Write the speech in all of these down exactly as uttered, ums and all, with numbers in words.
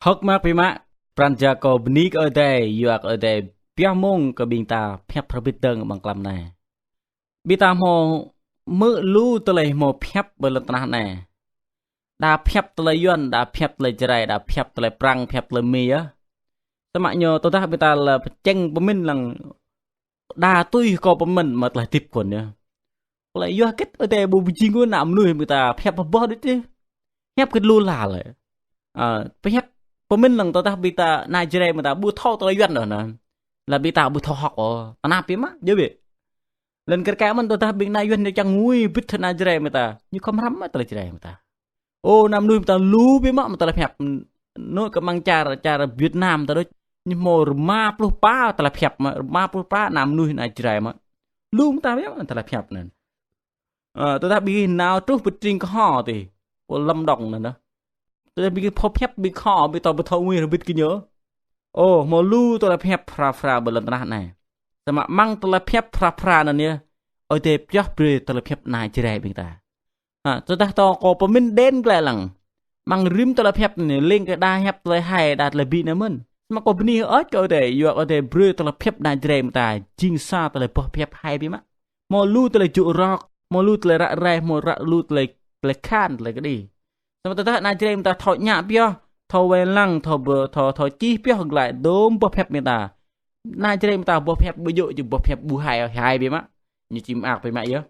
Hơ̆k mơak biă mă, pran jua kâo bơni kơ Ơi Adai, yua kơ Ơi Adai pioh mông kơ ƀing ta pơhiăp hrŏm hơbĭt dơ̆ng amăng mlam anai. Ƀing ta hmâo hmư̆ lu tơlơi hmâo pơhiăp ƀơi lŏn tơnah anai. Đa pơhiăp tơlơi Yuan, đa pơhiăp tơlơi Jrai, đa pơhiăp tơlơi Prăng, pơhiăp tơlơi Mi yơh. Samơ̆ ñu tơdah ƀing ta lĕ pơčĕng pơmĭn lăng đa tui kâo pơmĭn mă tơlơi hơdip kơ anŭn yơh. Tơlơi yua hơget Ơi Adai ƀu pơjing kơ ană mơnuih ƀing ta pơhiăp boh đôč tih. Pơhiăp hơget lu lă lĕ. Ă, pơhiăp pơmĭn lăng tơdah ƀing ta ană Jrai ƀing ta ƀu thâo tơlơi Yuan đôč anŭn. Lă ƀing ta ƀu thâo hơ̆k ôh. Tơnap biă mă, yơh ƀĕ. Lĕn kơ rơka mơ̆n tơdah ƀing ană Yuan ñu čang ngui bĭt hăng ană Jrai ƀing ta. Ñu khŏm hrăm mă tơlơi Jrai ƀing ta. Ơ, ană mơnuih ƀing ta lu biă mă mă tơlơi pơhiăp. Anŭn kơ amăng čar, čar Việt Nam ta đôč. Ñu hmâo rơma pluh pă tơlơi pơhiăp mă, rơma pluh pă ană mơnuih ană Jrai mă. Lu mơ̆ng ta biă mă tơlơi pơhiăp anŭn. Ơ, tơdah ƀing gih nao truh pơ tring kơho tih, pơ Lâm Đồng anŭn. Tơdah ƀing gih thâo pơhiăp ƀing kơho, ƀing ta ƀu thâo ngui hrŏm hơbĭt kơ ñu. Ơ, hmâo lu tơlơi pơhiăp phara phara ƀơi lŏn tơnah anai. Samơ̆ amăng tơlơi pơhiăp phara phara anŭn yơh, Ơi Adai pioh brơi tơlơi pơhiăp ană Jrai ƀing ta. Hă, tơdah tơ kâo pơmĭn đen glaĭ lăng. Amăng rĭm tơlơi pơhiăp anai, lêng kơ đa pơhiăp tơlơi hai, đa tơlơi ƀĭ anai mơ̆n. Samơ̆ kâo bơni hơơč kơ Ơi Adai, yua kơ Ơi Adai brơi tơlơi pơhiăp ană Jrai ƀing ta, jing sa tơlơi boh pơhiăp hai biă mă. Hmâo lu tơlơi jŭ rơ̆k, hmâo lu tơlơi ră ruai, hmâo ră lu tơlơi, tơlơi khan, tơlơi kơđi. Samơ̆ tơdah ană Jrai ƀing ta thâo ñă pioh, thâo wai lăng, thâo ƀơ-, thâo, thâo čih pioh glaĭ dôm boh pơhiăp ƀing ta. Ană Jrai ƀing ta boh pơhiăp ƀu djơ̆ či boh pơhiăp ƀu hai, hai biă mă. Ñu či mơak biă mă yơh.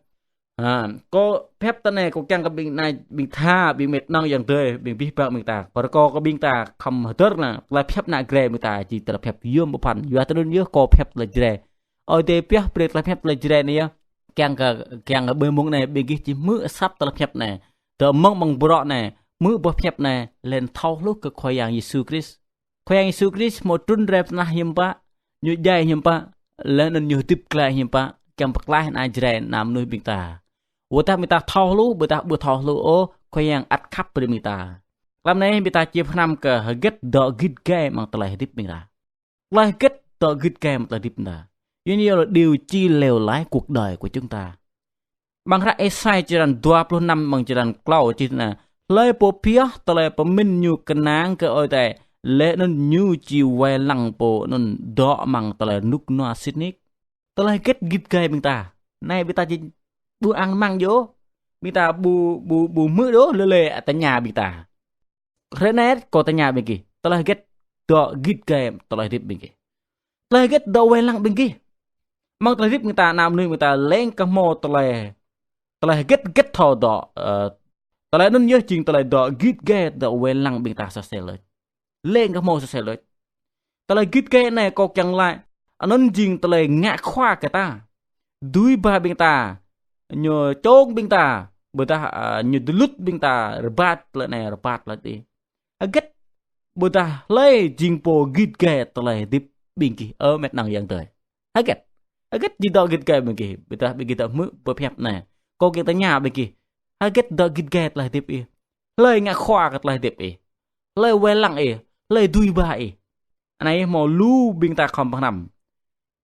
Hă, kâo pơhiăp tui anai, kâo kiăng kơ ƀing ană, ƀing tha, ƀing mĕt nŏng ayŏng adơi, ƀing abih bang ƀing ta. Kâo rơkâo kơ ƀing ta khŏm hơdơr anai, tơlơi pơhiăp ană Jrai ƀing ta, či tơlơi pơhiăp yôm pơphan. Yua tui anŭn yơh kâo pơhiăp tơlơi Jrai. Ơi Adai pioh brơi tơlơi pơhiăp tơlơi Jrai anai yơh. Kiăng kơ, kiăng kơ ƀơi mông anai, ƀing gih či hmư̆ asăp tơlơi pơhiăp anai. Tơ mơ̆ng, mơ̆ng bruă anai, hmư̆ boh pơhiăp anai, lĕn thâo hluh kơ Khua Yang Yêsu Krist. Khua Yang Yêsu Krist hmâo trŭn rai pơ tơnah hiư̆m pă, ñu djai hiư̆m pă, laih anŭn ñu hơdip glaĭ hiư̆m pă, kiăng pơklaih ană Jrai ană mơnuih ƀing ta. Ƀôdah ƀing ta thâo hluh, ƀôdah ƀu thâo hluh ôh, Khua Yang ăt khăp brơi ƀing ta. Mlam anai ƀing ta či pơhrăm kơ hơget dŏ git gai amăng tơlơi hơdip ƀing ta. Tơlơi hơget dŏ git gai amăng tơlơi hơdip ƀing ta. Yua anai là điều chi lèo lái cuộc đời của chúng ta. Amăng hră Êsai črăn dua pluh năm amăng črăn klâo čih anai: Hlơi pô pioh tơlơi pơmĭn ñu kơnang kơ Ơi Adai, laih anŭn ñu či wai lăng pô anŭn dŏ amăng tơlơi rơnŭk rơnua sĭt nik. Tơlơi hơget git gai ƀing ta. Anai ƀing ta či ƀu ăng măng djơ̆. Ƀing ta ƀu, ƀu, ƀu hmư̆ djơ̆, lĕ lĕ tơña ƀing ta. Hrơi anai kâo tơña ƀing gih, tơlơi hơget dŏ git gai tơlơi hơdip ƀing gih? Tơlơi hơget dŏ wai lăng ƀing gih? Amăng tơlơi hơdip ƀing ta, ană mơnuih ƀing ta lêng kơ hmâo tơlơi, tơlơi hơget hơget thâo dŏ, ơ, tơlơi anŭn yơh jing tơlơi dŏ git gai dŏ wai lăng ƀing ta soh sel đôč. Lêng kơ hmâo soh sel đôč. Tơlơi git gai anai kâo kiăng laĭ, anŭn jing tơlơi ngă khua kơ ta. Dưi ba ƀing ta, ñu čong ƀing ta, ƀôdah, ơ, ñu dlŭt ƀing ta, rơbat tơlơi anai, rơbat tơlơi adih. Hơget, ƀôdah hlơi jing pô git gai tơlơi hơdip ƀing gih, ơ mĕt nŏng ayŏng adơi? Hơget? Hơget či dŏ git gai ƀing gih, ƀôdah ƀing gih dŏ hmư̆ boh pơhiăp anai? Kâo kiăng tơña ƀing gih, hơget dŏ git gai tơlơi hơdip ih? Hlơi ngă khua kơ tơlơi hơdip ih? Hlơi wai lăng ih? Hlơi dưi ba ih? Anai hmâo lu ƀing ta khŏm pơhrăm.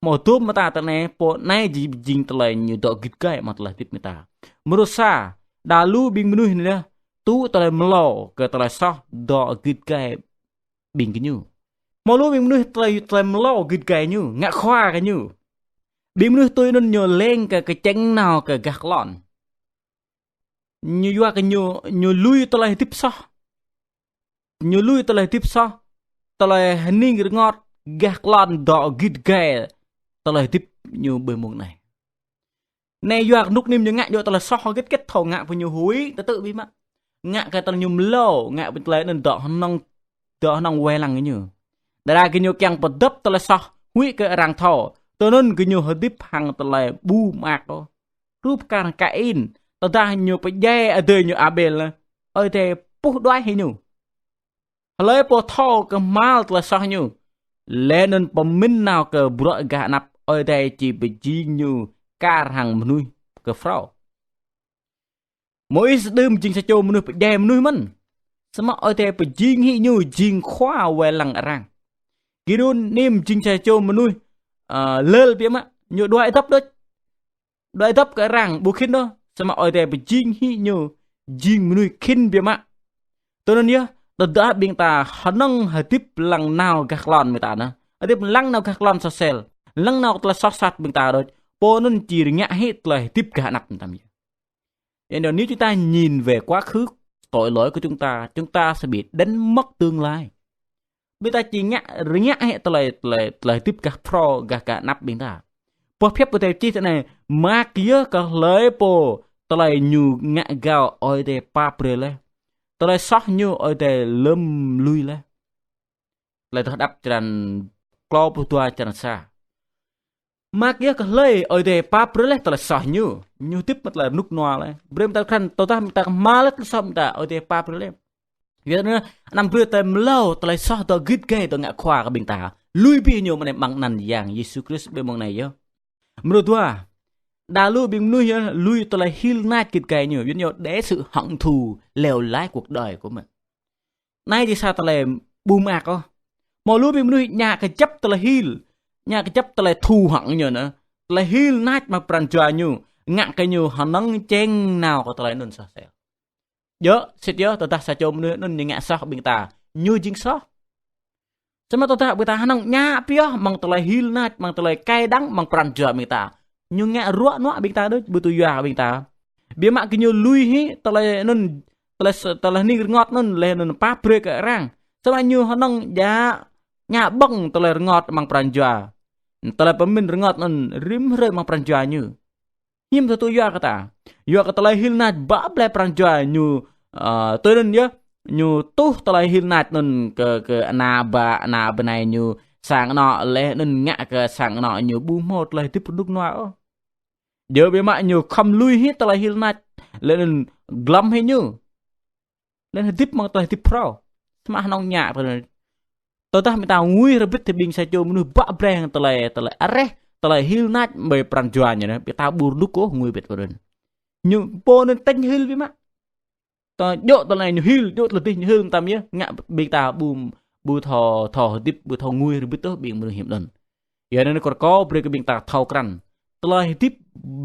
Hmâo dôm mơta tơ anai, pô anai jing, jing tơlơi ñu dŏ git gai amăng tơlơi hơdip ƀing ta. Mrô sa, đa lu ƀing mơnuih anai yơh, tŭ tơlơi mlâo kơ tơlơi soh dŏ git gai ƀing gơñu. Hmâo lu ƀing mơnuih tơlơi, tơlơi mlâo git gai ñu, ngă khua kơ ñu. Ƀing mơnuih tui anŭn ñu lêng kơ kơčĕng nao kơ gah klon. Ñu yua kơ ñu, ñu lui tơlơi hơdip soh. Ñu lui tơlơi hơdip soh, tơlơi hơning rơngot, gah klon dŏ git gai tơlơi hơdip ñu ƀơi mông anai. Anai yua kơ rơnŭk rơnim ñu ngă djơ̆ tơlơi soh hơget hơget thâo ngă pơ ñu huĭ tơtư̆ biă mă. Ngă kơ tơlơi ñu mlâo, ngă pơ tơlơi anŭn dŏ hơnơ̆ng, dŏ hơnơ̆ng wai lăng kơ ñu. Đơđa kơ ñu kiăng pơdŏp tơlơi soh huĭ kơ arăng thâo, tui anŭn kơ ñu hơdip hăng tơlơi ƀu mơak ôh. Rup kar Kain, tơdah ñu pơdjai adơi ñu Abel, Ơi Adai puh đuaĭ hĭ ñu. Hlơi pô thâo kơhma̱l tơlơi soh ñu, laih anŭn pơmĭn nao kơ bruă gah anăp, Ơi Adai či pơjing ñu kar hăng mơnuih kơ phrâo. Môis đưm jing sa čô mơnuih pơdjai mơnuih mơ̆n. Samơ̆ Ơi Adai pơjing hĭ ñu jing khua wai lăng arăng. Gidêôn đưm jing sa čô mơnuih, ơ, lơl biă mă, ñu đuaĭ dŏp đôč. Đuaĭ dŏp kơ arăng ƀu khĭn ôh, samơ̆ Ơi Adai pơjing hĭ ñu jing mơnuih khĭn biă mă. Tui anŭn yơh, Tơdah ƀing ta hơnơ̆ng hơdip lăng nao gah klon ƀing ta anai, hơdip lăng nao gah klon soh sel, lăng nao tơlơi soh sat ƀing ta đôč, pô anŭn či rơngiă hĭ tơlơi hơdip gah anăp ƀing ta mơ̆n. Yua anŭn, nếu chúng ta nhìn về quá khứ, tội lỗi của chúng ta, chúng ta sẽ bị đánh mất tương lai. Ƀing ta či ngă, rơngiă hĭ tơlơi, tơlơi, tơlơi hơdip gah phrâo, gah, gah anăp ƀing ta. Boh hiăp Ơi Adai čih tui anai: Mơak yơh kơ hlơi pô tơlơi ñu ngă rơgao Ơi Adai pap brơi laih, tơlơi soh ñu Ơi Adai lơ̆m lui laih. Tơlơi Tơlơi Đăo črăn klâo pluh dua, črăn sa. Mơak yơh kơ hlơi Ơi Adai pap brơi laih tơlơi soh ñu. Ñu hơdip mă tơlơi rơnŭk rơnua laih. Brơi ƀing ta krăn, tơdah ƀing ta kơhma̱l laih tơlơi soh ƀing ta, Ơi Adai pap brơi laih. Yua anŭn, anăm brơi tơlơi mlâo, tơlơi soh dŏ git gai dŏ ngă khua kơ ƀing ta. Lui bĭ ñu mơ̆ng anai, amăng anăn Yang Yêsu Krist ƀơi mông anai yơh. Mrô dua, đa lu ƀing mơnuih yơh lui tơlơi hil nač git gai ñu, yua anŭn, để sự hận thù lèo lái cuộc đời của mình. Anai či sa tơlơi ƀu mơak ôh. Hmâo lu ƀing mơnuih ngă kơjăp tơlơi hil, ngă kơjăp tơlơi thù hận ñu anai, tơlơi hil nač amăng pran jua ñu, ngă kơ ñu hơnơ̆ng čeng nao kơ tơlơi anŭn soh sel. Djơ̆, sĭt yơh, tơdah sa čô mơnuih anŭn ñu ngă soh ƀing ta, ñu jing soh. Samơ̆ tơdah ƀing ta hơnơ̆ng ngă pioh amăng tơlơi hil nač, amăng tơlơi cay đắng, amăng pran jua ƀing ta, ñu ngă ruă nuă ƀing ta đôč, ƀu tŭ yua ƀing ta. Biă mă kơ ñu lui hĭ tơlơi anŭn, tơlơi s-, tơlơi hning rơngot anŭn, laih anŭn pap brơi kơ arăng. Samơ̆ ñu hơnơ̆ng djă ngă ƀơ̆ng tơlơi rơngot amăng pran jua, tơlơi pơmĭn rơngot anŭn rĭm hrơi amăng pran jua ñu. Hiư̆m tơtŭ yua kơ ta? Yua kơ tơlơi hil nač bă blai pran jua ñu, ơ, tui anŭn yơh, ñu tuh tơlơi hil nač anŭn kơ, kơ ană bă, ană bơnai ñu, sang anŏ, laih anŭn ngă kơ sang anŏ ñu ƀu hmâo tơlơi hơdip rơnŭk rơnua ôh. Djơ̆, biă mă ñu khŏm lui hĭ tơlơi hil nač, laih anŭn glŏm hĭ ñu, laih anŭn hơdip amăng tơlơi hơdip phrâo. Samơ̆ hơnơ̆ng ngă pơ anŭn. Tơdah ƀing ta ngui rơbit tơ ƀing sa čô mơnuih bă breng tơlơi, tơlơi areh, tơlơi hil nač ƀơi pran jua ñu anai, ƀing ta ƀu rơnŭk ôh ngui rơbit pơ anŭn. Ñu pô anŭn tĕnh hil biă mă. Tơ djơ̆ tơlơi ñu hil, djơ̆ tơlơi dih ñu hil mơtam yơh, ngă ƀing ta ƀu, ƀu thâo, thâo hơdip, ƀu thâo ngui rơbit ôh ƀing mơnuih hiam anŭn. Yua anŭn kâo rơkâo brơi kơ ƀing ta thâo krăn. Tơlơi hơdip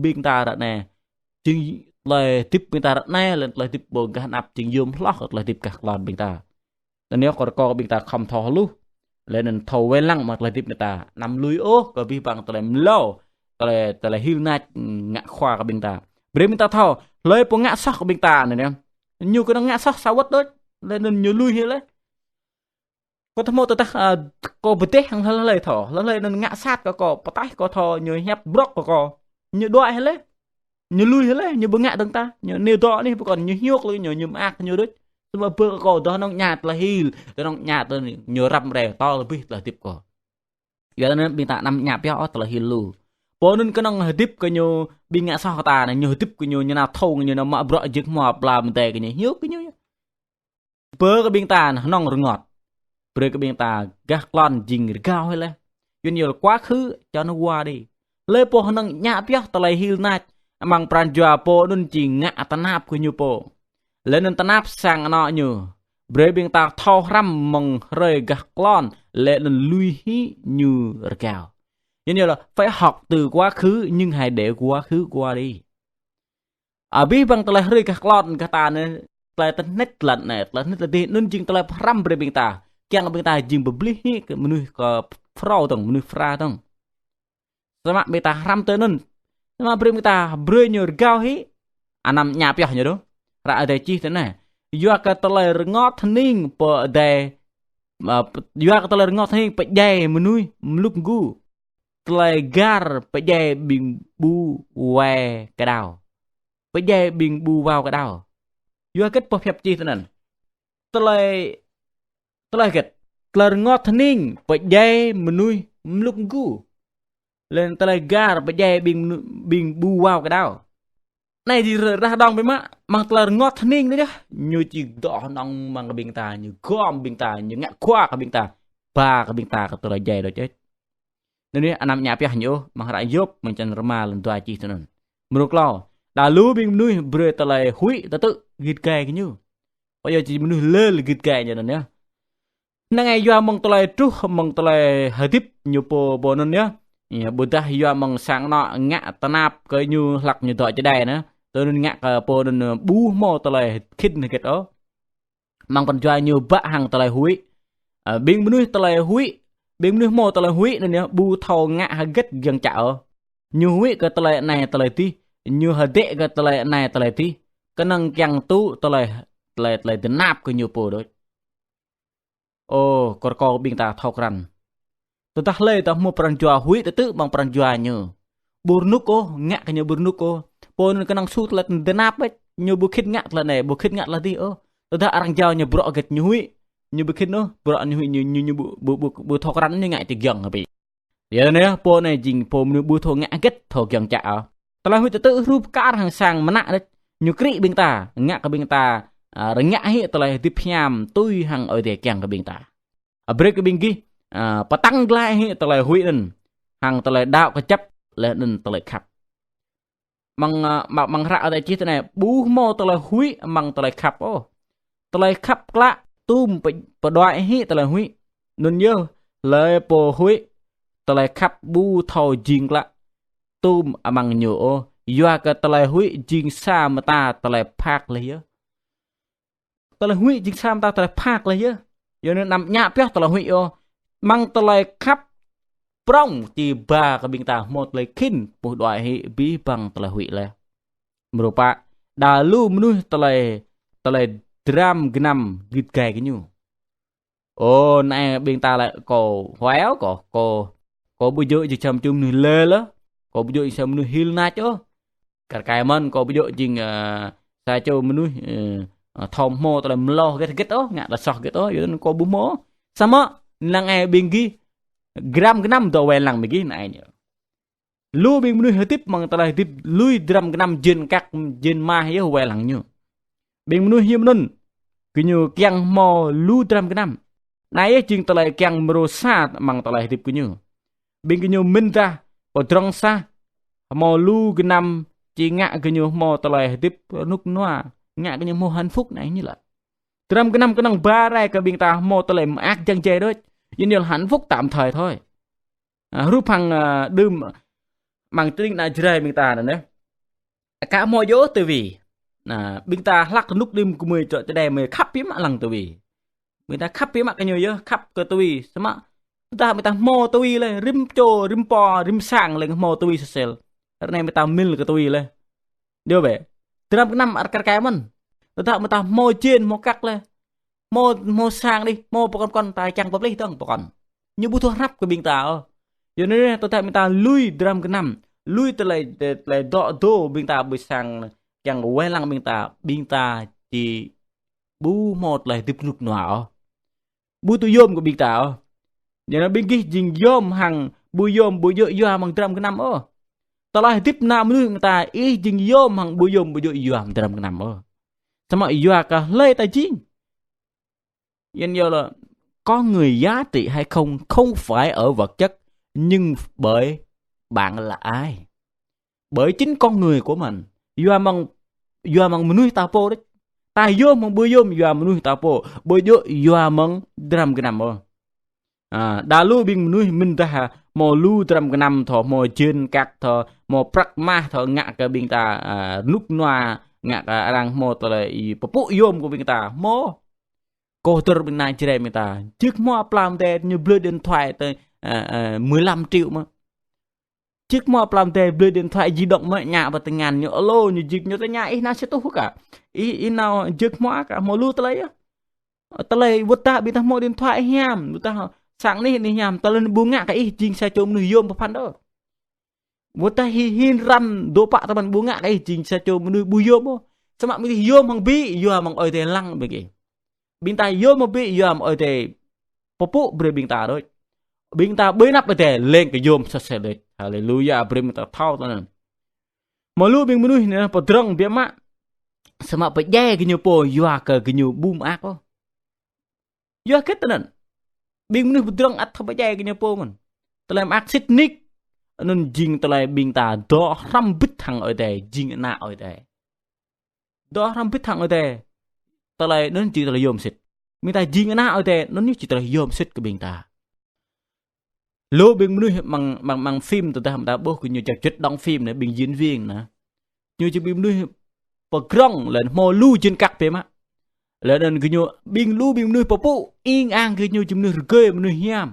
ƀing ta ră anai, jing tơlơi hơdip ƀing ta ră anai, laih anŭn tơlơi hơdip ƀơi gah anăp jing yôm hloh kơ tơlơi hơdip gah klon ƀing ta. Anŭn yơh kâo rơkâo ƀing ta khŏm thâo hluh, laih anŭn thâo wai lăng amăng tơlơi hơdip ƀing ta. Anăm lui ôh kơ abih bang tơlơi mlâo, tơlơi, tơlơi hil nač, ngă khua kơ ƀing ta. Brơi ƀing ta thâo, hlơi pô ngă soh kơ ƀing ta anŭn yơh, ñu kơnơ̆ng ngă soh sa wơ̆t đôč, laih anŭn ñu lui hĭ laih. Kâo thâo hmâo tơdah, a, kâo pơdeh hăng hlơi hlơi thâo, hlơi hlơi anŭn ngă sat kơ kâo, pơtaih kâo thâo, ñu hiăp brŏk kơ kâo, ñu đuaĭ hĭ laih, ñu lui hĭ laih, ñu ƀu ngă dơ̆ng tah, ñu nao dŏ anih pơkŏn, ñu hiôk laih, ñu, ñu mơak ñu đôč. Samơ̆ bơ kâo tơhnal ngă tơlơi hil, tơhnal ngă tơlơi ñu răm rai tơl abih tơlơi hơdip kâo. Yua anŭn ƀing ta anăm ngă pioh ôh tơlơi hil lu. Pô anŭn kơnơ̆ng hơdip kơ ñu ƀing ngă soh kơ ta anai, ñu hơdip kơ ñu, ñu nao thâo kơ ñu, nao mă bruă jik hmua pla mơdai kơ ñu, hiôk kơ ñu. Bơ kơ ƀing ta hơnơ̆ng rơngot. Brơi kơ ƀing ta gah klon jing rơgao hĭ laih. Yua anŭn yơh, quá khứ cho nó qua đi. Hlơi pô hơnơ̆ng ngă pioh tơlơi hil nač amăng pran jua pô anŭn či ngă tơnap kơ ñu pô, laih anŭn tơnap sang anŏ ñu. Brơi ƀing ta thâo hrăm mơ̆ng hrơi gah klon, laih anŭn lui hĭ ñu rơgao. Yua anŭn yơh, phải học từ quá khứ nhưng hãy để quá khứ qua đi. Abih bang tơlơi hrơi gah klon gah ta anai, tơlơi tơhneč tơlơi anai, tơlơi tơhneč tơlơi dih, anŭn jing tơlơi pơhrăm brơi ƀing ta. Kiăng ƀing ta jing pơblih hĭ kơ mơnuih kơ phrâo dơ̆ng, mơnuih phara dơ̆ng. Samơ̆ ƀing ta hrăm tui anŭn. Samơ̆ brơi ƀing ta brơi ñu rơgao hĭ. Anăm ngă pioh ñu đôč. Hră Ơi Adai čih tui anai: Yua kơ tơlơi rơngot hơning pơdjai, a, yua kơ tơlơi rơngot hơning pơdjai mơnuih mlŭk mgu, tơlơi gar pơdjai ƀing ƀu wai kơđao. Pơdjai ƀing ƀu wao kơđao. Yua hơget boh hiăp čih tui anŭn? Tơlơi, tơlơi hơget? Tơlơi rơngot hơning pơdjai mơnuih mlŭk mgu, laih anŭn tơlơi gar pơdjai ƀing mơnu-, ƀing ƀu wao kơđao. Anai či rơđah dơ̆ng biă mă, amăng tơlơi rơngot hơning anai yơh, ñu či dŏ hơnơ̆ng amăng ƀing ta, ñu gom ƀing ta, ñu ngă khua kơ ƀing ta, ba kơ ƀing ta kơ tơlơi djai đôč. Anŭn yơh, anăm ngă pioh ñu ôh. Amăng hră Yôp, amăng črăn rơma, lăn dua čih tui anŭn. Mrô klâo, đa lu ƀing mơnuih brơi tơlơi huĭ tơtư̆ git gai kơ ñu. Pơ yơh či mơnuih lơl git gai ñu anŭn yơh. Năng ai yua mơ̆ng tơlơi truh, mơ̆ng tơlơi hơdip ñu pô, pô anŭn yơh. Yơh, ƀôdah yua mơ̆ng sang anŏ ngă tơnap kơ ñu hlăk ñu dŏ čơđai anai, tui anŭn ngă kơ pô anŭn ƀu hmâo tơlơi khĭn hơget ôh. Amăng pran jua ñu bă hăng tơlơi huĭ. Ơ, ƀing mơnuih tơlơi huĭ, ƀing mơnuih hmâo tơlơi huĭ anŭn yơh, ƀu thâo ngă hơget giŏng čă ôh. Ñu huĭ kơ tơlơi anai tơlơi adih, ñu hơdĕ kơ tơlơi anai tơlơi adih, kơnơ̆ng kiăng tŭ tơlơi, tơlơi, tơlơi tơnap kơ ñu pô đôč. Ơ, kơ rơkâo ƀing ta thâo krăn. Tơdah hlơi ta hmâo pran jua huĭ tơtư̆ amăng pran jua ñu. Ƀu rơnŭk ôh, ngă kơ ñu ƀu rơnŭk ôh. Pô anŭn kơnơ̆ng su tơlơi tơnap bĕ, ñu ƀu khĭt ngă tơlơi anai, ƀu khĭt ngă tơlơi adih ôh. Tơdah arăng jao ñu bruă hơget ñu huĭ, ñu ƀu khĭt ôh, bruă ñu huĭ ñu, ñu, ñu ƀu, ƀu, ƀu, ƀu thâo krăn ñu ngă tơ giŏng hơbĭ. Yua anŭn yơh, pô anai jing pô mơnuih ƀu thâo ngă hơget, thâo giŏng čă ôh. Tơlơi huĭ tơtư̆ hrup kar hăng sang mơnă đôč, ñu krĭ ƀing ta, ngă kơ ƀing ta, ơ, rơngiă hĭ tơlơi hơdip hiam tui hăng Ơi Adai kiăng kơ ƀing ta. Ơ, brơi kơ ƀing gih, ơ, pơtăng glaĭ hĭ tơlơi huĭ anŭn, hăng tơlơi đaŏ kơjăp, laih anŭn tơlơi khăp. Amăng, ơ, amăng, amăng hră Ơi Adai čih tui anai, ƀu hmâo tơlơi huĭ amăng tơlơi khăp ôh. Tơlơi khăp klă, tum pơ-, pơđuaĭ hĭ tơlơi huĭ. Anŭn yơh, hlơi pô huĭ, tơlơi khăp ƀu thâo jing klă tum amăng ñu ôh. Yua kơ tơlơi huĭ jing sa mơta tơlơi phak laih yơh. Tơlơi huĭ jing sa mơta tơlơi phak laih yơh. Yua anŭn anăm ñă pioh tơlơi huĭ ôh. Amăng tơlơi khăp prŏng či ba kơ ƀing ta hmâo tơlơi khĭn pơđuaĭ hĭ abih bang tơlơi huĭ laih. Mrô pă, đa lu mơnuih tơlơi, tơlơi dram gơnam git gai kơ ñu. Ơ, anai ƀing ta laĭ kâo huai ôh, kâo, kâo, kâo ƀu djơ̆ jing sa čô mơnuih lĕ lĕ. Kâo ƀu djơ̆ jing sa mơnuih hil nač ôh. Kar kaĭ mơ̆n kâo ƀu djơ̆ jing, ơ, sa čô mơnuih, ơ, ơ, thâo hmâo tơlơi mlâo hơget hơget ôh, ngă tơlơi soh hơget ôh, yua anŭn kâo ƀu hmâo. Samơ̆ năng ai ƀing gih dram gơnam dŏ wai lăng ƀing gih năng ai ñu. Lu ƀing mơnuih hơdip amăng tơlơi hơdip lui dram gơnam jên kăk jên mah yơh wai lăng ñu. Ƀing mơnuih hiư̆m anŭn, gơñu kiăng hmâo lu dram gơnam. Anai yơh jing tơlơi kiăng mrô sa amăng tơlơi hơdip gơñu. Ƀing gơñu mĭn dah pơdrŏng sah, hmâo lu gơnam či ngă gơñu hmâo tơlơi hơdip rơnŭk rơnua, ngă gơñu hmâo hạnh phúc anai ñu laĭ. Dram gơnam kơnơ̆ng ba rai kơ ƀing ta hmâo tơlơi mơak jăng jai đôč. Yua anŭn hạnh phúc tạm thời thôi. Ơ, hrup hăng, ơ, đưm amăng tơring ană Jrai ƀing ta anŭn yơh. Aka hmâo djơ̆ tơwi. Anŭn, ƀing ta hlak rơnŭk đĭm gơmơi čŏ čơđai mơi khăp biă mă lăng tơwi. Ƀing ta khăp biă mă kơ ñu yơh, khăp kơ tơwi. Samơ̆ tơdah ƀing ta hmâo tơwi laih, rĭm čô, rĭm pô, rĭm sang laih hmâo tơwi sơsel. Ră anai ƀing ta mil kơ tơwi laih. Djơ̆ bĕ. Dram gơnam ăt kar kaĭ mơ̆n. Tơdah ƀing ta hmâo jên, hmâo kăk laih. Hmâo, hmâo sang đih, hmâo pơkŏn pơkŏn ta kiăng pơplih dơ̆ng pơkŏn. Ñu ƀu thâo hrăp kơ ƀing ta ôh. Yua anŭn tơdah ƀing ta lui dram gơnam, lui tơlơi, tơlơi dŏ dô ƀing ta ƀơi sang kiăng wai lăng ƀing ta, ƀing ta či ƀu hmâo tơlơi hơdip rơnŭk rơnua ôh. Ƀu tŭ yôm kơ ƀing ta ôh. Yua anŭn ƀing gih jing yôm hăng ƀu yôm ƀu djơ̆ yua amăng dram gơnam ôh. Tơlơi hơdip ană mơnuih ƀing ta ih jing yôm hăng ƀu yôm ƀu djơ̆ yua amăng dram gơnam ôh. Samơ̆ yua kơ hlơi ta jing. Yên yêu là con người giá trị hay không, không phải ở vật chất, nhưng bởi bạn là ai. Bởi chính con người của mình. Yua amăng, yua amăng mơnuih ta pô đôč. Ta yôm hăng ƀu yôm yua mơnuih ta pô. Ƀu djơ̆ yua amăng dram gơnam ôh. Ơ, đa lu ƀing mơnuih mĭn dah hmâo lu dram gơnam thâo, hmâo jên kăk thâo, hmâo prăk mah thâo ngă kơ ƀing ta, ơ, rơnŭk rơnua, ngă kơ arăng hmâo tơlơi pơpŭ yôm kơ ƀing ta. Hmâo. Kơ tơlơi ƀing ană Jrai ƀing ta. Jik hmâo plam tê ñu blơi điện thoại tơ, ơ, ơ, mười lăm triệu mơ̆. Jik hmâo plam tê blơi điện thoại di động mơ̆ ñă pơ tơngan ñu. Alo, ñu jik ñu tơña ih nao sa tuh kơ. Ih, ih nao jik hmâo kơ, hmâo lu tơlơi yơh. Tơlơi wơ̆t dah ƀing ta hmâo điện thoại hiam, wơ̆t dah sang anih anih hiam, tơlơi anŭn ƀu ngă kơ ih jing sa čô mơnuih yôm pơphan đôč. Wơ̆t dah hi-, hin ram dua pă tơmăn ƀu ngă kơ ih jing sa čô mơnuih ƀu yôm ôh. Samơ̆ ƀing ta yôm hăng ƀĭ, yua amăng Ơi Adai lăng ƀing gih. Ƀing ta yôm hăng ƀĭ, yua amăng Ơi Adai pơpŭ brơi ƀing ta đôč. Ƀing ta ƀơi anăp Ơi Adai leng kơ yôm sơsel đôč. Haleluya, brơi ƀing ta thâo tui anŭn. Hmâo lu ƀing mơnuih anai pơdrŏng biă mă. Samơ̆ pơdjai gơñu pô yua kơ gơñu ƀu mơak ôh. Yua hơget tui anŭn. Ƀing mơnuih pơdrŏng ăt thâo pơdjai gơñu pô mơ̆n. Tơlơi mơak sĭt nik. Anŭn jing tơlơi ƀing ta dŏ hrăm bĭt hăng Ơi Adai, jing ană Ơi Adai. Dŏ hrăm bĭt hăng Ơi Adai. Tơlơi anŭn jing tơlơi yôm sĭt. Ƀing ta jing ană Ơi Adai, anŭn ñu jing tơlơi yôm sĭt kơ ƀing ta. Lu ƀing mơnuih amăng, amăng, amăng phim tơdah ƀing ta ƀuh kơ ñu jak juăt đóng phim anai, ƀing diễn viên anai. Ñu jing ƀing mơnuih pơdrŏng laih hmâo lu jên kăk biă mă. Laih anŭn gơñu ƀing lu ƀing mơnuih pơpŭ, ing ang gơñu jing mơnuih rơgơi, mơnuih hiam.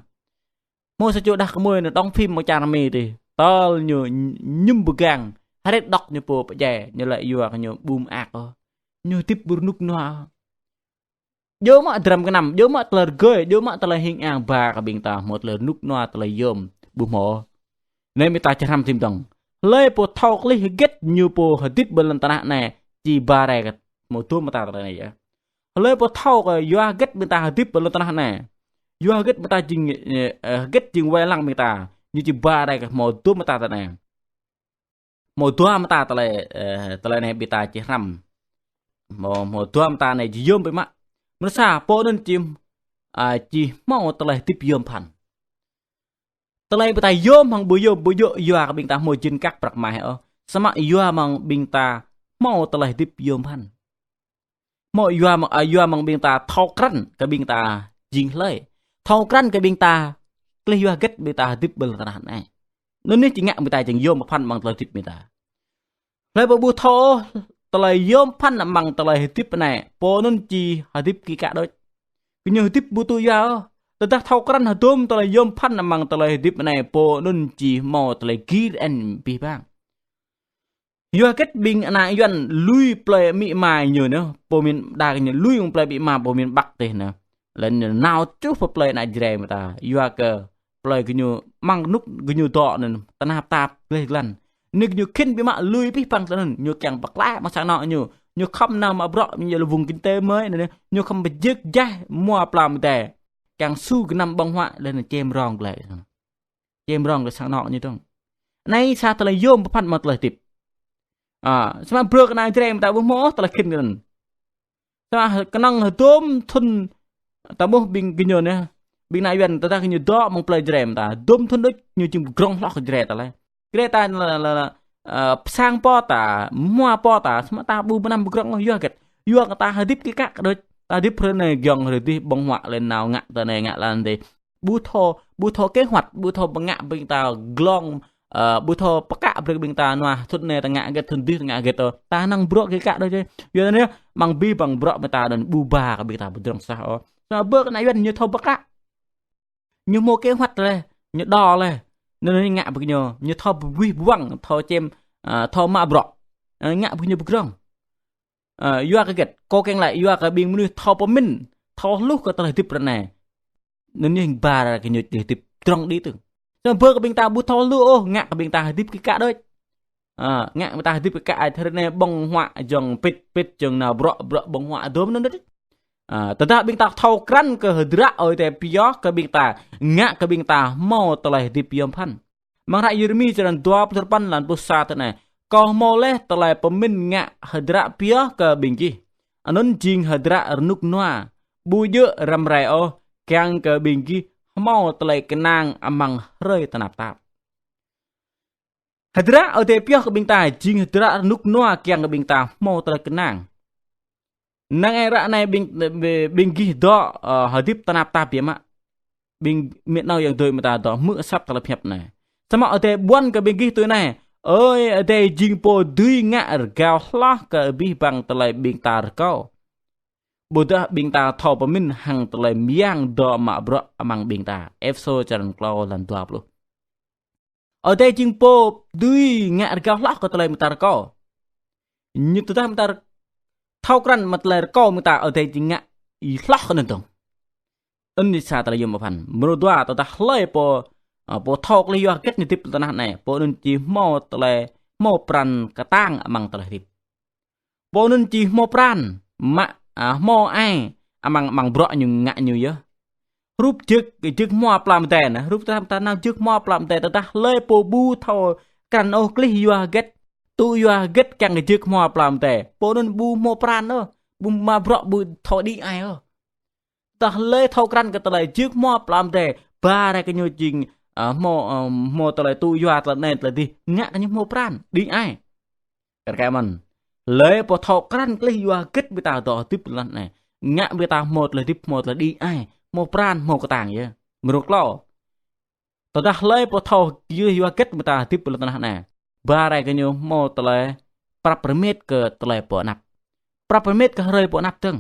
Hmâo sa čô đah kơmơi anŭn đóng phim mơ̆ng čar Mi tih. Tơl ñu ñ-, ñum pơgang, hơret đŏk ñu pô pơdjai, ñu laĭ yua kơ ñu ƀu mơak ôh. Ñu hơdip ƀu rơnŭk rơnua ôh. Djơ̆ mă dram gơnam, djơ̆ mă tơlơi rơgơi, djơ̆ mă tơlơi hing ang ba kơ ƀing ta, hmâo tơlơi rơnŭk rơnua, tơlơi yôm ƀu hmâo. Anai mơ̆ ta čơhrăm tim dong. Hlơi pô thâo klih hơget ñu pô hơdip ƀơi lŏn tơnah anai, či ba rai kơ hmâo dôm mơta tơlơi anai yơh. Hlơi pô thâo kơ yua hơget ƀing ta hơdip ƀơi lŏn tơnah anai. Yua hơget ƀing ta jing, ơ, hơget jing wai lăng ƀing ta. Ñu či ba rai kơ hmâo dôm mơta tơlơi anai. Hmâo dua mơta tơlơi, ơ, tơlơi anai ƀing ta čơhrăm. Hmâo, hmâo dua mơta anai či yôm biă mă. Mrô sa, pô anŭn či, a, či hmâo tơlơi hơdip yôm phăn. Tơlơi ƀing ta yôm hăng ƀu yôm ƀu djơ̆ yua kơ ƀing ta hmâo jên kăk prăk mai ôh. Samơ̆ yua mơ̆ng ƀing ta hmâo tơlơi hơdip yôm phăn. Hmâo yua mơ̆ng, a, yua mơ̆ng ƀing ta thâo krăn kơ ƀing ta jing hlơi. Thâo krăn kơ ƀing ta klih yua hơget ƀing ta hơdip ƀơi lŏn tơnah anai. Anŭn anai či ngă ƀing ta jing yôm phăn amăng tơlơi hơdip ƀing ta. Hlơi pô ƀu thâo ôh tơlơi yôm phăn amăng tơlơi hơdip anai, pô anŭn či hơdip kĭ kă đôč. Gơñu hơdip ƀu tŭ yua ôh. Tơdah thâo krăn hơdôm tơlơi yôm phăn amăng tơlơi hơdip anai, pô anŭn či hmâo tơlơi gir en abih bang. Yua hơget ƀing ană Yuan lui plơi amĭ ama ñu anŭn, pô mĭn đa kơ ñu lui mơ̆ng plơi amĭ ama pô mĭn Bắc tih anŭn. Laih anŭn nao čuh pơ plơi ană Jrai mơta. Yua kơ plơi gơñu amăng rơnŭk gơñu dŏ anŭn tơnap tap gleh glan. Anai gơñu khĭn biă mă lui abih bang tơlơi anŭn, ñu kiăng pơklaih mă sang anŏ ñu. Ñu khŏm nao mă bruă ñu lĕ vùng kinh tế mới anŭn, ñu khŏm pơjơk jaih mua pla mơdai. Kiăng su gơnam ƀơ̆ng huă laih anŭn čem rong glaĭ. Čem rong glaĭ sang anŏ ñu dơ̆ng. Anai sa tơlơi yôm pơphan mă tơlơi hơdip. A, samơ̆ bruă kơ ană Jrai mơta ƀu hmâo tơlơi khĭn kơ anŭn. Samơ̆ kơnơ̆ng hơdôm thŭn ta ƀuh ƀing gơñu anai. Ƀing ană Yuan tơdah gơñu dŏ mơ̆ng plơi Jrai mơta. Hơdôm thŭn đôč ñu jing pơgrŏng hloh kơ Jrai ta laih. Jrai ta lĕ, lĕ, lĕ, ơ, pơsang pô ta, mua pô ta, samơ̆ ta ƀu mơnam pơgrŏng yua hơget. Yua kơ ta hơdip kĭ kă đôč. Ta hơdip hrơi anai giŏng hrơi adih ƀơ̆ng huă laih nao ngă tơ anai ngă lăn adih. Ƀu thâo, ƀu thâo kế hoạch, ƀu thâo pơngă ƀing ta glông, ơ, ƀu thâo pơkă brơi ƀing ta nua thŭn anai ta ngă hơget, thŭn adih ta ngă hơget ôh. Ta năng bruă kĭ kă đôč. Yua anŭn yơh, amăng abih bang bruă ƀing ta anŭn ƀu ba kơ ƀing ta pơdrŏng sah ôh. Samơ̆ bruă kơ ană Yuan ñu thâo pơkă. Ñu hmâo kế hoạch laih, ñu đo laih. Anŭn ñu ngă ƀơi ñu, ñu thâo pơwih ƀuăng, thâo čem, ơ, thâo mă bruă. Ơ, ngă ƀơi ñu pơgrŏng. Ơ, yua kơ hơget, kâo kiăng laĭ, yua kơ ƀing mơnuih thâo pơmĭn, thâo hluh kơ tơlơi hơdip ră anai. Anŭn ñu ba rai kơ ñu tơlơi hơdip pơdrŏng đĭ tơ̆ng. Samơ̆ bruă kơ ƀing ta ƀu thâo hluh ôh, ngă kơ ƀing ta hơdip kĭ kă đôč. Ơ, ngă ƀing ta hơdip kĭ kă, hrơi anai ƀơ̆ng huă jŏng pĭt pĭt jŏng nao bruă bruă ƀơ̆ng huă hơdôm anŭn đôč. Ơ, tơdah ƀing ta thâo krăn kơ hơdră Ơi Adai pioh kơ ƀing ta, ngă kơ ƀing ta hmâo tơlơi hơdip yôm phăn. Amăng hră Yêrêmi črăn dua pluh duapăn lăn pluh sa tui anai: Kâo hmâo laih tơlơi pơmĭn ngă hơdră pioh kơ ƀing gih. Anŭn jing hơdră rơnŭk rơnua, ƀu djơ̆ răm rai ôh, kiăng kơ ƀing gih hmâo tơlơi kơnang amăng hrơi tơnap tap. Hơdră Ơi Adai pioh kơ ƀing ta jing hơdră rơnŭk rơnua kiăng kơ ƀing ta hmâo tơlơi kơnang. Năng ai ră anai ƀing, ƀing gih dŏ, ơ, hơdip tơnap tap biă mă. Ƀing mĕt nao yang dui mơta dŏ hmư̆ asăp tơlơi pơhiăp anai. Samơ̆ Ơi Adai ƀuăn kơ ƀing gih tui anai: Ơi Adai jing pô dưi ngă rơgao hloh kơ abih bang tơlơi ƀing ta rơkâo. Ƀôdah ƀing ta thâo pơmĭn hăng tơlơi mơyang dŏ mă bruă amăng ƀing ta. Êphêsô črăn klâo lăn dua pluh. Ơi Adai jing pô dưi ngă rơgao hloh kơ tơlơi mơta rơkâo. Ñu tơdah mơta thâo krăn mă tơlơi rơkâo mơta, Ơi Adai jing ngă ih hloh kơ anŭn dơ̆ng. Anŭn sa tơlơi yôm pơphan. Mrô dua, tơdah hlơi pô, ơ, pô thâo klih yua hơget ñu hơdip tơnah anai, pô anŭn či hmâo tơlơi, hmâo pran kơtang amăng tơlơi hơdip. Pô anŭn či hmâo pran, mă, a, hmâo ai, amăng, amăng bruă ñu ngă ñu yơh. Hrup jơk, jơk hmua pla mơdai anŭn, hrup tơdah ta nao jơk hmua pla mơdai, tơdah hlơi pô ƀu thâo krăn ôh klih yua hơget, tŭ yua hơget kiăng kơ jơk hmua pla mơdai. Pô anŭn ƀu hmâo pran ôh, ƀu mă bruă ƀu thâo đĭ ai ôh. Tơdah hlơi thâo krăn kơ tơlơi jơk hmua pla mơdai, ba rai kơ ñu jing, a, hmâo, a, hmâo tơlơi tŭ yua tơlơi anai tơlơi adih, ngă kơ ñu hmâo pran, đĭ ai. Kar kaĭ mơ̆n. Hlơi pô thâo krăn klih yua hơget ƀing ta dŏ hơdip lŏn anai. Ngă ƀing ta hmâo tơlơi hơdip, hmâo tơlơi đĭ ai, hmâo pran, hmâo kơtang yơh. Mrô klâo. Tơdah hlơi pô thâo klih yua hơget ƀing ta hơdip lŏn tơnah anai, ba rai kơ ñu hmâo tơlơi prăp rơmet kơ tơlơi pô anăp. Prăp rơmet kơ hrơi pô anăp dơ̆ng.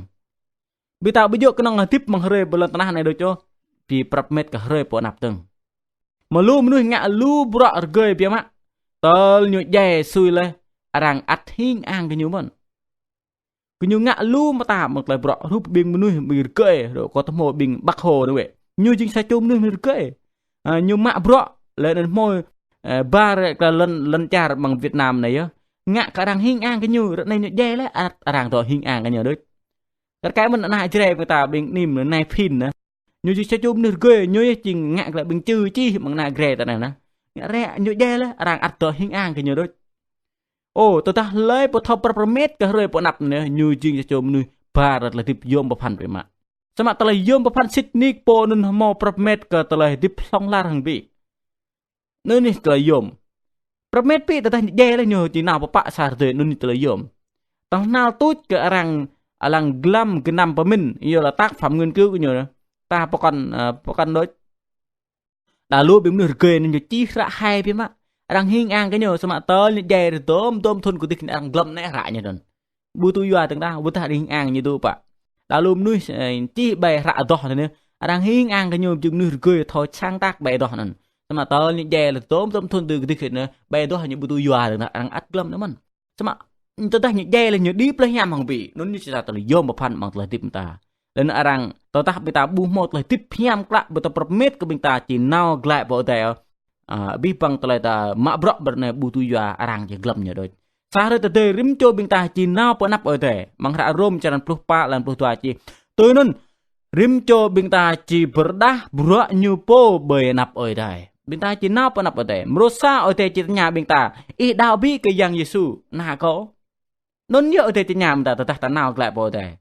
Ƀing ta ƀu djơ̆ kơnơ̆ng hơdip amăng hrơi pơ lŏn tơnah anai đôč ôh, ƀu prăp met kơ hrơi pơ anăp dơ̆ng. Mơ̆ lu mơnuih ngă lu bruă rơgơi biă mă. Tơl ñu djai sui laih, arăng ăt hing ang kơ ñu mơ̆n. Kơ ñu ngă lu mơta mơ̆ng tơlơi bruă hrup ƀing mơnuih ƀing rơgơi, rŏ kơ tơhmô ƀing Bác Hồ anai wơ̆t. Ñu jing sa čô mơnuih rơgơi. Ă, ñu mă bruă, laih anŭn hmâo, ă, ba rơkơi lŏn, lŏn čar amăng Việt Nam anai yơh. Ngă kơ arăng hing ang kơ ñu, ră anai ñu djai laih, ăt arăng dŏ hing ang kơ ñu đôč. Rơkơi mơ̆n ană Jrai ƀing ta ƀing anih anai Phin anai. Ñu jing sa čô mơnuih rơgơi, ñu yơh jing ngă glaĭ ƀing čư čih amăng ană Jrai ta anai anai. Ngă ră ñu djai laih, arăng ăt dŏ hing ang kơ ñu đôč. Ơ, tơdah hlơi pô thâo prăp met kơ hrơi pơ anăp anai, ñu jing sa čô mơnuih ba ră tơlơi hơdip yôm pơphan biă mă. Samơ̆ tơlơi yôm pơphan sĭt nik pô anŭn hmâo prăp met kơ tơlơi hơdip hlŏng lar hăng ƀing. Anŭn anih tơlơi yôm. Prăp met ƀing tơdah ñu djai laih ñu či nao pơpă sa rơdơi anŭn anih tơlơi yôm. Tơhnal tuč kơ arăng, arăng glăm gơnam pơmĭn, yua là tác phạm nghiên cứu kơ ñu. Ta pơkŏn, ă, pơkŏn đôč. Đa lu ƀing mơnuih rơgơi anŭn ñu čih hră hai biă mă. Arăng hing ang kơ ñu samơ̆ tơl ñu djai rơdôm, dôm thŭn kơdih arăng glăm anai hră ñu anŭn. Ƀu tŭ yua dơ̆ng đa, ƀu tah hing ang ñu tŭ pă. Đa lu mơnuih, ơ, čih ƀơi hră adoh anŭn yơh. Arăng hing ang kơ ñu jing mơnuih rơgơi thâo sáng tác ƀơi adoh anŭn. Samơ̆ tơl ñu djai laih dôm, dôm thŭn tơ kơdih anŭn, ƀơi adoh ñu ƀu tŭ yua dơ̆ng đa, arăng ăt glăm anŭn mơ̆n. Samơ̆ tơdah ñu djai laih ñu đĭ plơi hiam hăng ƀing. Anŭn ñu či sa tơlơi yôm pơphan amăng tơlơi hơdip ta. Laih anŭn arăng, tơdah ƀing ta ƀu hmâo tơlơi hơdip hiam klă, ƀu ta prăp met kơ ƀing ta či nao glaĭ pơ adai. Ă, abih bang tơlơi ta mă bruă ƀơi anai ƀu tŭ yua arăng či glăm ñu đôč. Sa hrơi tơdơi rĭm čô ƀing ta či nao pơ anăp Ơi Adai. Amăng hră Rôm črăn pluh pă lăn pluh dua čih. Tui anŭn, rĭm čô ƀing ta či pơrơđah bruă ñu pô ƀơi anăp Ơi Adai. Ƀing ta či nao pơ anăp Ơi Adai. Mrô sa Ơi Adai či tơña ƀing ta, ih đaŏ ƀĭ kơ Yang Yêsu, ană kâo? Anŭn yơh Ơi Adai tơña ƀing ta tơdah ta nao glaĭ pơ Ơi Adai.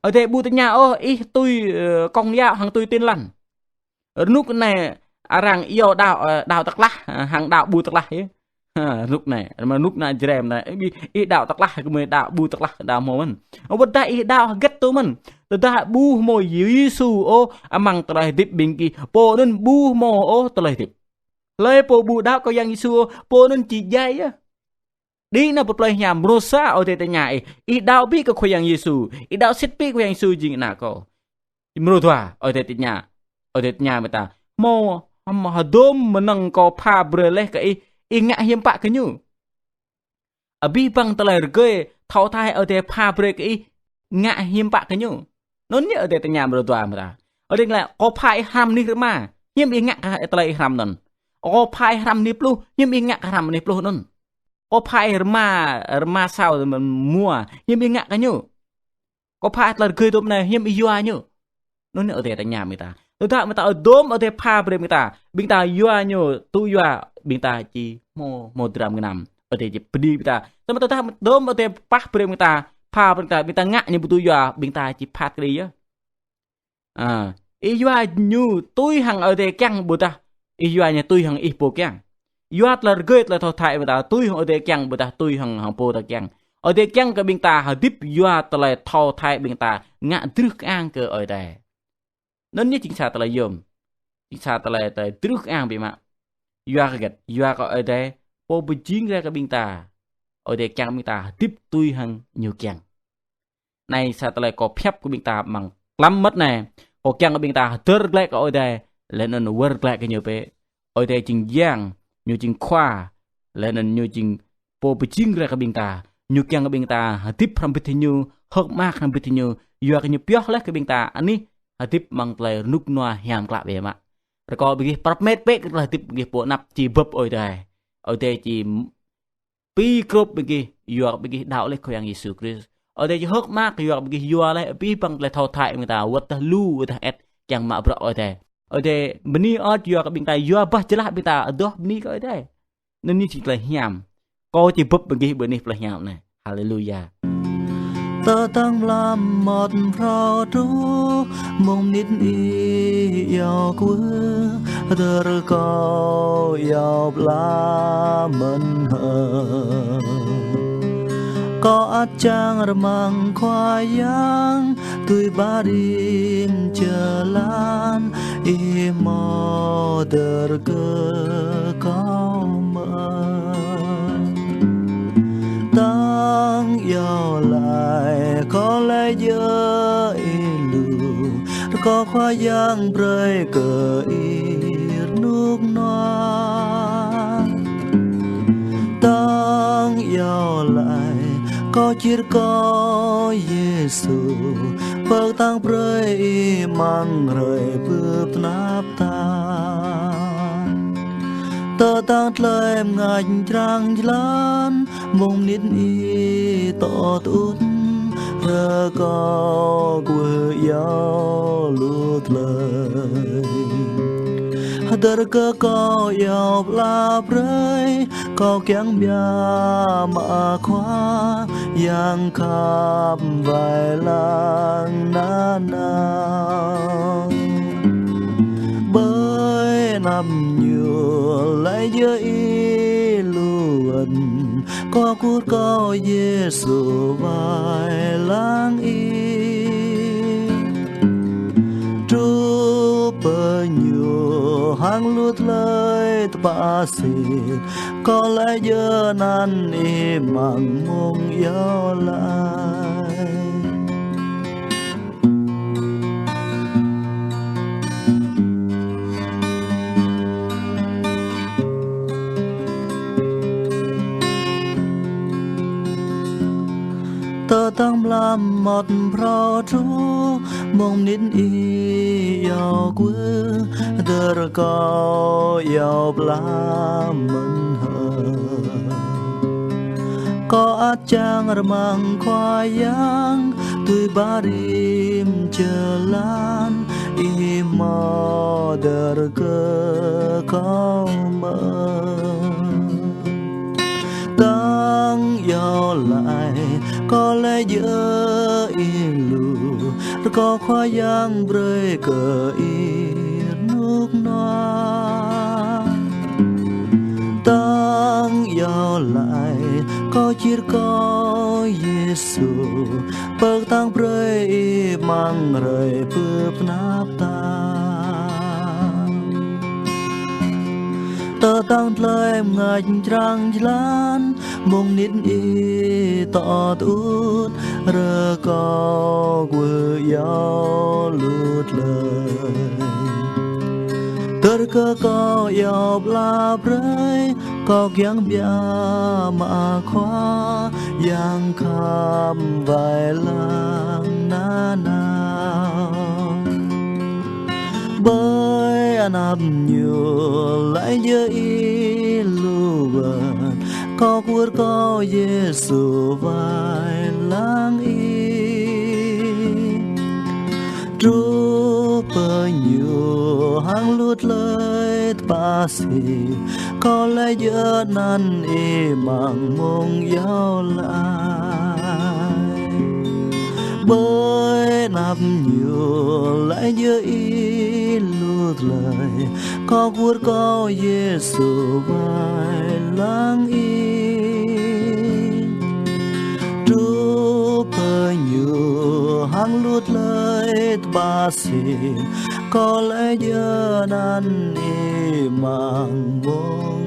Ơi Adai ƀu tơña ôh, ih tui, ơ, Công giáo hăng tui Tin Lành. Rơnŭk anai arăng iâu đaŏ, ơ, đaŏ tơklah, ơ, hăng đaŏ ƀu tơklah yơh. Ha, rơnŭk anai, rơma rơnŭk anai Jrai anai, ih, ih đaŏ tơklah, kơ mơi đaŏ ƀu tơklah, đaŏ hmâo mơ̆n. Ơ, ƀôdah ih đaŏ hơget tui mơ̆n. Tơdah ƀu hmâo Yêsu ôh, amăng tơlơi hơdip ƀing gih, pô anŭn ƀu hmâo ôh tơlơi hơdip. Hlơi pô ƀu đaŏ kơ Yang Yêsu ôh, pô anŭn či djai yơh. Đĭ nao pơ plơi hiam, mrô sa Ơi Adai tơña ih, ih đaŏ ƀĭ kơ Khua Yang Yêsu, ih đaŏ sĭt ƀĭ Khua Yang Yêsu jing ană kâo. Mrô dua, Ơi Adai tơña, Ơi Adai tơña ƀing ta, hmâo, hmâo hơdôm mơnơ̆ng kâo pha brơi laih kơ ih, ih ngă hiư̆m pă kơ ñu? Abih bang tơlơi rơgơi, thâo thai Ơi Adai pha brơi kơ ih, ngă hiư̆m pă kơ ñu? Anŭn yơh Ơi Adai tơña mrô dua ƀing ta. Ơi Adai laĭ, kâo pha ih hrăm anih rơma, hiư̆m ih ngă kơ tơlơi ih hrăm anŭn? Kâo pha ih hrăm anih pluh, hiư̆m ih ngă kơ hrăm anih pluh anŭn? Kâo pha ih rơma, rơma sao rơma mua, hiư̆m ih ngă kơ ñu? Kâo pha ih tơlơi rơgơi tŭm anai, hiư̆m ih yua ñu? Anŭn Ơi Adai tơña ƀing ta. Tơdah ƀing ta hơdôm Ơi Adai pha brơi ƀing ta, ƀing ta yua ñu, tŭ yua, ƀing ta či hmâo, hmâo dram gơnam. Ơi Adai či pơđĭ ƀing ta. Samơ̆ tơdah hơdôm Ơi Adai pha brơi ƀing ta, pha brơi ƀing ta, ƀing ta ngă ñu ƀu tŭ yua, ƀing ta či phat kơđi yơh. Ă, ih yua ñu tui hăng Ơi Adai kiăng ƀôdah ih yua ñu tui hăng ih pô kiăng. Yua tơlơi rơgơi tơlơi thâo thai ƀing ta tui hăng Ơi Adai kiăng ƀôdah tui hăng, hăng pô ta kiăng. Ơi Adai kiăng kơ ƀing ta hơdip yua tơlơi thâo thai ƀing ta ngă drưh kơang kơ Ơi Adai. Anŭn yơh jing sa tơlơi yôm. Jing sa tơlơi, tơlơi drưh kơang biă mă. Yua kơ hơget, yua kơ Ơi Adai, pô pơjing rai kơ ƀing ta. Ơi Adai kiăng ƀing ta hơdip tui hăng ñu kiăng. Anai sa tơlơi kâo pơhiăp kơ ƀing ta amăng tlam mơmŏt anai. Kâo kiăng kơ ƀing ta hơdơr glaĭ kơ Ơi Adai, laih anŭn wơr glaĭ kơ ñu bĕ. Ơi Adai jing Yang, ñu jing Khua, laih anŭn ñu jing pô pơjing rai kơ ƀing ta. Ñu kiăng kơ ƀing ta hơdip hrŏm hơbĭt hăng ñu, hơ̆k mơak hrŏm hơbĭt hăng ñu, yua kơ ñu pioh laih kơ ƀing ta anih hơdip amăng tơlơi rơnŭk rơnua hiam klă biă mă. Rơkâo ƀing gih prăp met bĕ kơ tơlơi hơdip ƀing gih pơ anăp či bưp Ơi Adai. Ơi Adai či pi grŏp ƀing gih, yua kơ ƀing gih đaŏ laih Khua Yang Yêsu Krist. Ơi Adai či hơ̆k mơak, yua kơ ƀing gih yua laih, abih bang tơlơi thâo thai ƀing ta, wơ̆t tơdah lu, wơ̆t tơdah et, kiăng mă bruă Ơi Adai. Ơi Adai bơni ơ̆t, yua kơ ƀing ta, yua bah jơlah ƀing ta, adoh bơni kơ Ơi Adai. Anŭn anih jing tơlơi hiam. Kâo či bưp ƀing gih ƀơi anih plơi hiam anai. Haleluya. Tơdang mlam mơmŏt phrâo truh, mông mơnit ih iâu kwưh, rơkâo iâu pla mơ̆n hơ̆. Kâo ăt čang rơmang Khua Yang, tui ba rĭm jơlan, ih hmâo dơr kơ kâo mơ̆n. Tơdang iâu laĭ, kâo laĭ djơ̆ ih Kâo Khua Yang brơi kơ ih rơnŭk rơnua. Tơdang iâu laĭ kâo čih rơkâo Yêsu, pơkơtang brơi ih amăng hrơi bưp tơnap tap. Tơdang tơlơi mơngač črang jơlan, mông mơnit ih tŏ tơŭt, rơkâo kwưh iâu lu tơlơi. Hơdơr kơ kâo iâu pơala brơi, kâo kiăng biă mă Khua Yang khăp wai lăng nanao. Ƀơi anăp Ñu laĭ djơ̆ ih lu wơ̆t, kâo kwưh rơkâo Yêsu wai lăng ih. Truh pơ Ñu hăng lu tơlơi tơpă sĭt, kâo laĭ djơ̆ anăn ih amăng mông iâu laĭ. Tơdang mlam mơmŏt phrâo truh, mông mơnit ih iâu kwưh, hơdơr kâo iâu pơala mơ̆n hơ̆. Kâo ăt čang rơmang Khua Yang, tui ba rĭm jơlan, ih hmâo hơdơr kơ kâo mơ̆n. Tơdang iâu laĭ kâo laĭ djơ̆ ih lu, rơkâo Khua Yang brơi kơ ih rơnŭk rơnua. Tơdang iâu laĭ kâo čih rơkâo Yêsu, pơkơtang brơi ih amăng hrơi bưp tơnap tap. Tơdang tơlơi mơngač črang jơlan, mông mơnit ih tŏ tơŭt, rơkâo kwưh iâu lu tơlơi. Hơdơr kơ kâo iâu pơala brơi, kâo kiăng biă mă Khua Yang khăp wai lăng nanao. Ƀơi anăp Ñu laĭ djơ̆ ih lu wơ̆t, kâo kwưh rơkâo Yêsu wai lăng ih. Truh pơ Ñu hăng lu tơlơi tơpă sĭt, kâo laĭ djơ̆ anăn ih amăng mông iâu laĭ. Ƀơi anăp Ñu laĭ djơ̆ ih lu tơlơi, kâo kwưh rơkâo Yêsu wai lăng ih. Truh pơ Ñu hăng lu tơlơi tơpă sĭt, kâo laĭ djơ̆ anăn ih amăng mông